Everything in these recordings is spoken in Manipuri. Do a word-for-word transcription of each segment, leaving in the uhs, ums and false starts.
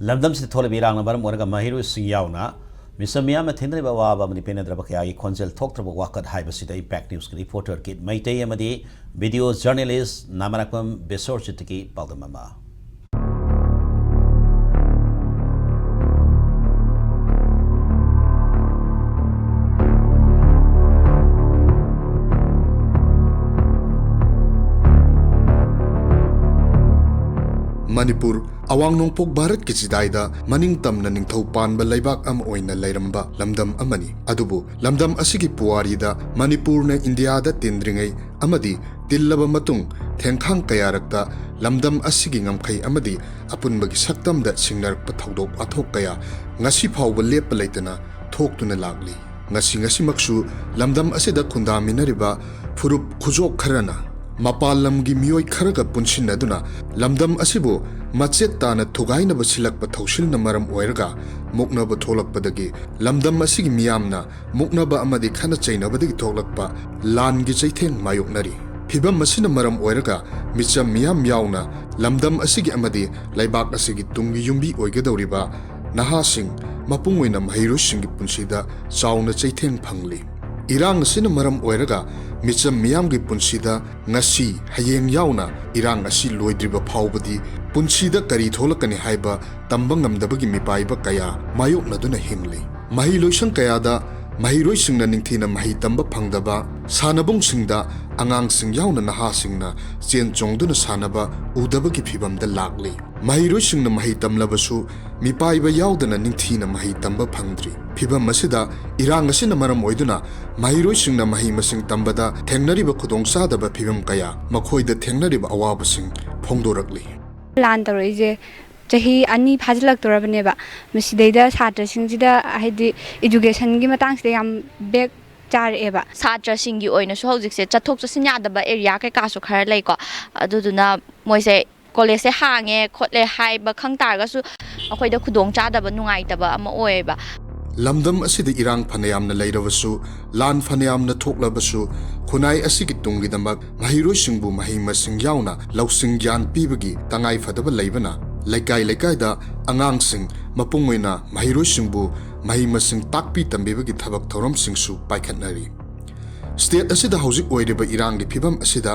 ꯂꯝꯗꯝꯁꯤꯗ ꯊꯣꯛꯂꯤꯕ ꯏꯔꯥꯡꯅ ꯃꯔꯝ ꯑꯣꯏꯔꯒ ꯃꯍꯩꯔꯣꯏꯁꯤꯡ ꯌꯥꯎꯅ ꯃꯤꯆꯝ ꯃꯤꯌꯥꯝꯅ ꯊꯦꯡꯅꯔꯤꯕ ꯑꯋꯥꯕ ꯑꯃꯗꯤ ꯄꯦꯟꯅꯗ꯭ꯔꯕ ꯀꯌꯥꯒꯤ ꯈꯣꯟꯖꯦꯜ ꯊꯣꯛꯇ꯭ꯔꯕ ꯋꯥꯀꯠ ꯍꯥꯏꯕꯁꯤꯗ Impact News ꯀꯤ reporter ꯀꯤꯠ ꯃꯩꯇꯩ ꯑꯃꯗꯤ video journalist ꯅꯥꯃꯔꯥꯛꯄꯝ ꯕꯤꯁ꯭ꯋꯖꯤꯠꯇꯒꯤ ꯄꯥꯎꯗꯝ ꯑꯃ꯫ ꯃꯅꯤꯄꯨꯔ, ꯑꯋꯥꯡ ꯅꯣꯡꯄꯣꯛ ꯚꯥꯔꯠꯀꯤ ꯆꯤꯗꯥꯏꯗ ꯃꯅꯤꯡ ꯇꯝꯅ ꯅꯤꯡꯊꯧ ꯄꯥꯟꯕ ꯂꯩꯕꯥꯛ ꯑꯃ ꯑꯣꯏꯅ ꯂꯩꯔꯝꯕ ꯂꯝꯗꯝ ꯑꯃꯅꯤ꯫ ꯑꯗꯨꯕꯨ ꯂꯝꯗꯝ ꯑꯁꯤꯒꯤ ꯄꯨꯋꯥꯔꯤꯗ ꯃꯅꯤꯄꯨꯔꯅ ꯏꯟꯗꯤꯌꯥꯗ ꯇꯤꯟꯗ꯭ꯔꯤꯉꯩ ꯑꯃꯗꯤ ꯇꯤꯜꯂꯕ ꯃꯇꯨꯡ ꯊꯦꯡꯈꯥꯡ ꯀꯌꯥꯔꯛꯇ ꯂꯝꯗꯝ ꯑꯁꯤꯒꯤ ꯉꯝꯈꯩ ꯑꯃꯗꯤ ꯑꯄꯨꯟꯕꯒꯤ ꯁꯛꯇꯝꯗ ꯁꯤꯡꯅꯔꯛꯄ ꯊꯧꯗꯣꯛ ꯋꯥꯊꯣꯛ ꯀꯌꯥ ꯉꯁꯤ ꯐꯥꯎꯕ ꯂꯦꯞꯄ ꯂꯩꯇꯅ ꯊꯣꯛꯇꯨꯅ ꯂꯥꯛꯂꯤ꯫ ꯉꯁꯤ ꯉꯁꯤꯃꯛꯁꯨ ꯂꯝꯗꯝ ꯑꯁꯤꯗ ꯈꯨꯟꯗꯥꯃꯤꯟꯅꯔꯤꯕ ꯐꯨꯔꯨꯞ ꯈꯨꯖꯣꯛ ꯈꯔꯅ ꯃꯄꯥꯟ ꯂꯝꯒꯤ ꯃꯤꯑꯣꯏ ꯈꯔꯒ ꯄꯨꯟꯁꯤꯟꯅꯗꯨꯅ ꯂꯝꯗꯝ ꯑꯁꯤꯕꯨ ꯃꯆꯦꯠ ꯇꯥꯅ ꯊꯨꯒꯥꯏꯅꯕ ꯁꯤꯜꯂꯛꯄ ꯊꯧꯁꯤꯜꯅ ꯃꯔꯝ ꯑꯣꯏꯔꯒ ꯃꯨꯛꯅꯕ ꯊꯣꯛꯂꯛꯄꯗꯒꯤ ꯂꯝꯗꯝ ꯑꯁꯤꯒꯤ ꯃꯤꯌꯥꯝꯅ ꯃꯨꯛꯅꯕ ꯑꯃꯗꯤ ꯈꯠꯅ ꯆꯩꯅꯕꯗꯒꯤ ꯊꯣꯛꯂꯛꯄ ꯂꯥꯟꯒꯤ ꯆꯩꯊꯦꯡ ꯃꯥꯌꯣꯛꯅꯔꯤ꯫ ꯐꯤꯚꯝ ꯑꯁꯤꯅ ꯃꯔꯝ ꯑꯣꯏꯔꯒ ꯃꯤꯆꯝ ꯃꯤꯌꯥꯝ ꯌꯥꯎꯅ ꯂꯝꯗꯝ ꯑꯁꯤꯒꯤ ꯑꯃꯗꯤ ꯂꯩꯕꯥꯛ ꯑꯁꯤꯒꯤ ꯇꯨꯡꯒꯤ ꯌꯨꯝꯕꯤ ꯑꯣꯏꯒꯗꯧꯔꯤꯕ ꯅꯍꯥꯁꯤꯡ, ꯃꯄꯨꯡ ꯑꯣꯏꯅ ꯃꯍꯩꯔꯣꯏꯁꯤꯡꯒꯤ ꯄꯨꯟꯁꯤꯗ ꯆꯥꯎꯅ ꯆꯩꯊꯦꯡ ꯐꯪꯂꯤ꯫ ꯏꯔꯥꯡ ꯑꯁꯤꯅ ꯃꯔꯝ ꯑꯣꯏꯔꯒ ꯃꯤꯆꯝ ꯃꯤꯌꯥꯝꯒꯤ ꯄꯨꯟꯁꯤꯗ ꯉꯁꯤ, ꯍꯌꯦꯡ ꯌꯥꯎꯅ ꯏꯔꯥꯡ ꯑꯁꯤ ꯂꯣꯏꯗ꯭ꯔꯤꯕ ꯐꯥꯎꯕꯗꯤ ꯄꯨꯟꯁꯤꯗ ꯀꯔꯤ ꯊꯣꯛꯂꯛꯀꯅꯤ ꯍꯥꯏꯕ ꯇꯝꯕ ꯉꯝꯗꯕꯒꯤ ꯃꯤꯄꯥꯏꯕ ꯀꯌꯥ ꯃꯥꯌꯣꯛꯅꯗꯨꯅ ꯍꯤꯡꯂꯤ꯫ ꯃꯍꯩ ꯂꯣꯏꯁꯪ ꯀꯌꯥꯗ ꯃꯍꯩꯔꯣꯏꯁꯤꯡꯅ ꯅꯤꯡꯊꯤꯅ ꯃꯍꯩ ꯇꯝꯕ ꯐꯪꯗꯕ, ꯁꯥꯟꯅꯕꯨꯡꯁꯤꯡꯗ ꯑꯉꯥꯡꯁꯤꯡ ꯌꯥꯎꯅ ꯅꯍꯥꯁꯤꯡꯅ ꯆꯦꯟ ꯆꯣꯡꯗꯨꯅ ꯁꯥꯟꯅꯕ ꯎꯗꯕꯒꯤ ꯐꯤꯚꯝꯗ ꯂꯥꯛꯂꯤ꯫ ꯃꯍꯩꯔꯣꯏꯁꯤꯡꯅ ꯃꯍꯩ ꯇꯝꯂꯕꯁꯨ ꯃꯤꯄꯥꯏꯕ ꯌꯥꯎꯗꯅ ꯅꯤꯡꯊꯤꯅ ꯃꯍꯩ ꯇꯝꯕ ꯐꯪꯗ꯭ꯔꯤ꯫ ꯐꯤꯚꯝ ꯑꯁꯤꯗ ꯏꯔꯥꯡ ꯑꯁꯤꯅ ꯃꯔꯝ ꯑꯣꯏꯗꯨꯅ ꯃꯍꯩꯔꯣꯏꯁꯤꯡꯅ ꯃꯍꯩ ꯃꯁꯤꯡ ꯇꯝꯕꯗ ꯊꯦꯡꯅꯔꯤꯕ ꯈꯨꯗꯣꯡꯆꯥꯗꯕ ꯐꯤꯚꯝ ꯀꯌꯥ, ꯃꯈꯣꯏꯗ ꯊꯦꯡꯅꯔꯤꯕ ꯑꯋꯥꯕꯁꯤꯡ ꯐꯣꯡꯗꯣꯔꯛꯂꯤ꯫ ꯂꯥꯟ ꯇꯧꯔꯛꯏꯁꯦ ꯆꯍꯤ ꯑꯅꯤ ꯐꯥꯖꯤꯜꯂꯛꯇꯣꯔꯕꯅꯦꯕ꯫ ꯃꯁꯤꯗꯩꯗ ꯁꯥꯇ꯭ꯔꯁꯤꯡꯁꯤꯗ, ꯍꯥꯏꯗꯤ, educationꯒꯤ ꯃꯇꯥꯡꯁꯤꯗ ꯌꯥꯝ back ꯆꯥꯔꯛꯑꯦꯕ꯫ ꯁꯥꯇ꯭ꯔꯁꯤꯡꯒꯤ ꯑꯣꯏꯅꯁꯨ ꯍꯧꯖꯤꯛꯁꯦ ꯆꯠꯊꯣꯛ ꯆꯠꯁꯤꯟ ꯌꯥꯗꯕ area ꯀꯩꯀꯥꯁꯨ ꯈꯔ ꯂꯩꯀꯣ꯫ ꯑꯗꯨꯗꯨꯅ ꯃꯣꯏꯁꯦ collegeꯁꯦ ꯍꯥꯡꯉꯦ ꯈꯣꯠꯂꯦ ꯍꯥꯏꯕ ꯈꯪ ꯇꯥꯔꯒꯁꯨ ꯑꯩꯈꯣꯏꯗ ꯈꯨꯗꯣꯡ ꯆꯥꯗꯕ, ꯅꯨꯡꯉꯥꯏꯇꯕ ꯑꯃ ꯑꯣꯏꯌꯦꯕ꯫ ꯂꯝꯗꯝ ꯑꯁꯤꯗ ꯏꯔꯥꯡ ꯐꯅꯌꯥꯝꯅ ꯂꯩꯔꯕꯁꯨ, ꯂꯥꯟ ꯐꯅꯌꯥꯝꯅ ꯊꯣꯛꯂꯕꯁꯨ, ꯈꯨꯟꯅꯥꯏ ꯑꯁꯤꯒꯤ ꯇꯨꯡꯒꯤꯗꯃꯛ ꯃꯍꯩꯔꯣꯏꯁꯤꯡꯕꯨ ꯃꯍꯩ ꯃꯁꯤꯡ ꯌꯥꯎꯅ ꯂꯧꯁꯤꯡ ꯒ꯭ꯌꯥꯟ ꯄꯤꯕꯒꯤ ꯇꯉꯥꯏ ꯐꯗꯕ ꯂꯩꯕꯅ, ꯂꯩꯀꯥꯏ ꯂꯩꯀꯥꯏꯗ ꯑꯉꯥꯡꯁꯤꯡ, ꯃꯄꯨꯡ ꯑꯣꯏꯅ ꯃꯍꯩꯔꯣꯏꯁꯤꯡꯕꯨ ꯃꯍꯩ ꯃꯁꯤꯡ ꯇꯥꯛꯄꯤ ꯇꯝꯕꯤꯕꯒꯤ ꯊꯕꯛ ꯊꯧꯔꯝꯁꯤꯡꯁꯨ ꯄꯥꯏꯈꯠꯅꯔꯤ꯫ ꯁ꯭ꯇꯦꯠ ꯑꯁꯤꯗ ꯍꯧꯖꯤꯛ ꯑꯣꯏꯔꯤꯕ ꯏꯔꯥꯡꯒꯤ ꯐꯤꯕꯝ ꯑꯁꯤꯗ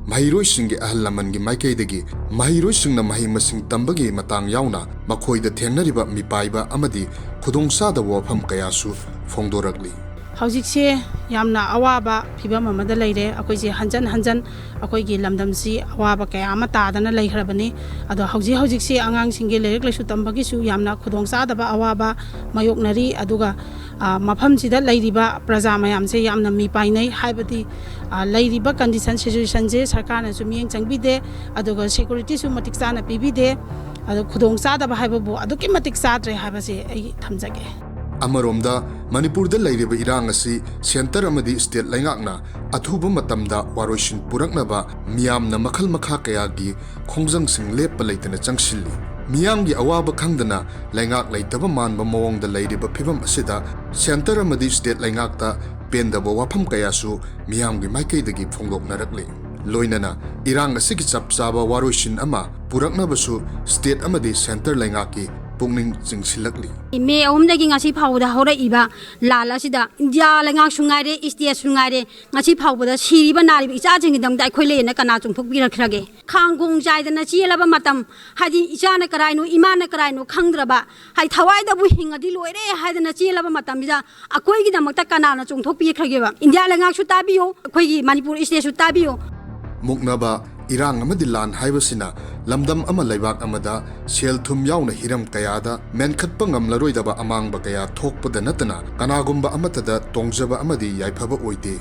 ꯃꯍꯩꯔꯣꯏꯁꯤꯡꯒꯤ ꯑꯍꯜ ꯂꯃꯟꯒꯤ ꯃꯥꯏꯀꯩꯗꯒꯤ ꯃꯍꯩꯔꯣꯏꯁꯤꯡꯅ ꯃꯍꯩ ꯃꯁꯤꯡ ꯇꯝꯕꯒꯤ ꯃꯇꯥꯡ ꯌꯥꯎꯅ ꯃꯈꯣꯏꯗ ꯊꯦꯡꯅꯔꯤꯕ ꯃꯤꯄꯥꯏꯕ ꯑꯃꯗꯤ ꯈꯨꯗꯣꯡꯆꯥꯗꯕ ꯋꯥꯐꯝ ꯀꯌꯥꯁꯨ ꯐꯣꯡꯗꯣꯔꯛꯂꯤ꯫ ꯍꯧꯖꯤꯛꯁꯦ ꯌꯥꯝꯅ ꯑꯋꯥꯕ ꯐꯤꯕꯝ ꯑꯃꯗ ꯂꯩꯔꯦ꯫ ꯑꯩꯈꯣꯏꯁꯦ ꯍꯟꯖꯟ ꯍꯟꯖꯟ ꯑꯩꯈꯣꯏꯒꯤ ꯂꯝꯗꯝꯁꯤ ꯑꯋꯥꯕ ꯀꯌꯥ ꯑꯃ ꯇꯥꯗꯅ ꯂꯩꯈ꯭ꯔꯕꯅꯤ꯫ ꯑꯗꯣ ꯍꯧꯖꯤꯛ ꯍꯧꯖꯤꯛꯁꯤ ꯑꯉꯥꯡꯁꯤꯡꯒꯤ ꯂꯥꯏꯔꯤꯛ ꯂꯥꯏꯁꯨ ꯇꯝꯕꯒꯤꯁꯨ ꯌꯥꯝꯅ ꯈꯨꯗꯣꯡꯆꯥꯗꯕ ꯑꯋꯥꯕ ꯃꯥꯌꯣꯛꯅꯔꯤ꯫ ꯑꯗꯨꯒ, ꯑ, ꯃꯐꯝꯁꯤꯗ ꯂꯩꯔꯤꯕ ꯄ꯭ꯔꯖꯥ ꯃꯌꯥꯝꯁꯦ ꯌꯥꯝꯅ ꯃꯤꯄꯥꯏꯅꯩ꯫ ꯍꯥꯏꯕꯗꯤ, ꯑ, ꯂꯩꯔꯤꯕ ꯀꯟꯗꯤꯁꯟ ꯁꯤꯆꯨꯋꯦꯁꯟꯁꯦ ꯁꯔꯀꯥꯔꯅꯁꯨ ꯃꯤꯠꯌꯦꯡ ꯆꯪꯕꯤꯗꯦ, ꯑꯗꯨꯒ ꯁꯦꯀꯨꯔꯤꯇꯤꯁꯨ ꯃꯇꯤꯛ ꯆꯥꯅ ꯄꯤꯕꯤꯗꯦ꯫ ꯑꯗꯣ ꯈꯨꯗꯣꯡꯆꯥꯗꯕ ꯍꯥꯏꯕꯕꯨ ꯑꯗꯨꯛꯀꯤ ꯃꯇꯤꯛ ꯆꯥꯗ꯭ꯔꯦ ꯍꯥꯏꯕꯁꯦ ꯑꯩ ꯊꯝꯖꯒꯦ꯫ ꯑꯃꯔꯣꯝꯗ, ꯃꯅꯤꯄꯨꯔꯗ ꯂꯩꯔꯤꯕ ꯏꯔꯥꯡ ꯑꯁꯤ ꯁꯦꯟꯇꯔ ꯑꯃꯗꯤ ꯁ꯭ꯇꯦꯠ ꯂꯩꯉꯥꯛꯅ ꯑꯊꯨꯕ ꯃꯇꯝꯗ ꯋꯥꯔꯣꯏꯁꯤꯟ ꯄꯨꯔꯛꯅꯕ ꯃꯤꯌꯥꯝꯅ ꯃꯈꯜ ꯃꯈꯥ ꯀꯌꯥꯒꯤ ꯈꯣꯡꯖꯪꯁꯤꯡ ꯂꯦꯞꯄ ꯂꯩꯇꯅ ꯆꯪꯁꯤꯜꯂꯤ꯫ ꯃꯤꯌꯥꯝꯒꯤ ꯑꯋꯥꯕ ꯈꯪꯗꯅ ꯂꯩꯉꯥꯛ ꯂꯩꯇꯕ ꯃꯥꯟꯕ ꯃꯑꯣꯡꯗ ꯂꯩꯔꯤꯕ ꯐꯤꯕꯝ ꯑꯁꯤꯗ ꯁꯦꯟꯇꯔ ꯑꯃꯗꯤ ꯁ꯭ꯇꯦꯠ ꯂꯩꯉꯥꯛꯇ ꯄꯦꯟꯗꯕ ꯋꯥꯐꯝ ꯀꯌꯥꯁꯨ ꯃꯤꯌꯥꯝꯒꯤ ꯃꯥꯏꯀꯩꯗꯒꯤ ꯐꯣꯡꯗꯣꯛꯅꯔꯛꯂꯤ꯫ ꯂꯣꯏꯅꯅ ꯏꯔꯥꯡ ꯑꯁꯤꯒꯤ ꯆꯞ ꯆꯥꯕ ꯋꯥꯔꯣꯏꯁꯤꯟ ꯑꯃ ꯄꯨꯔꯛꯅꯕꯁꯨ ꯁ꯭ꯇꯦꯠ ꯑꯃꯗꯤ ꯁꯦꯟꯇꯔ ꯂꯩꯉꯥꯛꯀꯤ ꯄꯨꯛꯅꯤꯡ ꯆꯤꯡꯁꯤꯜꯂꯛꯂꯤ꯫ ꯃꯦ ꯑꯍꯨꯝꯗꯒꯤ ꯉꯁꯤ ꯐꯥꯎꯕꯗ ꯍꯧꯔꯛꯏꯕ ꯂꯥꯟ ꯑꯁꯤꯗ ꯏꯟꯗꯤꯌꯥ ꯂꯩꯉꯥꯛꯁꯨ ꯉꯥꯏꯔꯦ, ꯁ꯭ꯇꯦꯠꯁꯨ ꯉꯥꯏꯔꯦ, ꯉꯁꯤ ꯐꯥꯎꯕꯗ ꯁꯤꯔꯤꯕ ꯅꯥꯔꯤꯕ ꯏꯆꯥꯁꯤꯡꯒꯤꯗꯃꯛꯇ ꯑꯩꯈꯣꯏ ꯂꯩꯌꯦꯅ ꯀꯅꯥ ꯆꯣꯡꯊꯣꯛꯄꯤꯔꯛꯈ꯭ꯔꯒꯦ? ꯈꯥꯡ ꯈꯣꯡ ꯆꯥꯏꯗꯅ ꯆꯦꯜꯂꯕ ꯃꯇꯝ, ꯍꯥꯏꯗꯤ ꯏꯆꯥꯅ ꯀꯔꯥꯏꯅꯣ, ꯏꯃꯥꯅ ꯀꯔꯥꯏꯅꯣ ꯈꯪꯗ꯭ꯔꯕ, ꯍꯥꯏꯗꯤ ꯊꯋꯥꯏꯗꯕꯨ ꯍꯤꯡꯉꯗꯤ ꯂꯣꯏꯔꯦ ꯍꯥꯏꯗꯅ ꯆꯦꯜꯂꯕ ꯃꯇꯝꯁꯤꯗ ꯑꯩꯈꯣꯏꯒꯤꯗꯃꯛꯇ ꯀꯅꯥꯅ ꯆꯣꯡꯊꯣꯛꯄꯤꯈ꯭ꯔꯒꯦꯕ? ꯏꯟꯗꯤꯌꯥ ꯂꯩꯉꯥꯛꯁꯨ ꯇꯥꯕꯤꯌꯨ, ꯑꯩꯈꯣꯏꯒꯤ ꯃꯅꯤꯄꯨꯔ ꯁ꯭ꯇꯦꯠꯁꯨ ꯇꯥꯕꯤꯌꯨ꯫ ꯃꯨꯛꯅꯕ, ꯏꯔꯥꯡ ꯑꯃꯗꯤ ꯂꯥꯟ ꯍꯥꯏꯕꯁꯤꯅ ꯂꯝꯗꯝ ꯑꯃ ꯂꯩꯕꯥꯛ ꯑꯃꯗ ꯁꯦꯜ ꯊꯨꯝ ꯌꯥꯎꯅ ꯍꯤꯔꯝ ꯀꯌꯥꯗ ꯃꯦꯟꯈꯠꯄ ꯉꯝꯂꯔꯣꯏꯗꯕ ꯑꯃꯥꯡꯕ ꯀꯌꯥ ꯊꯣꯛꯄꯗ ꯅꯠꯇꯅ ꯀꯅꯥꯒꯨꯝꯕ ꯑꯃꯠꯇꯗ ꯇꯣꯡꯖꯕ ꯑꯃꯗꯤ ꯌꯥꯏꯐꯕ ꯑꯣꯏꯗꯦ꯫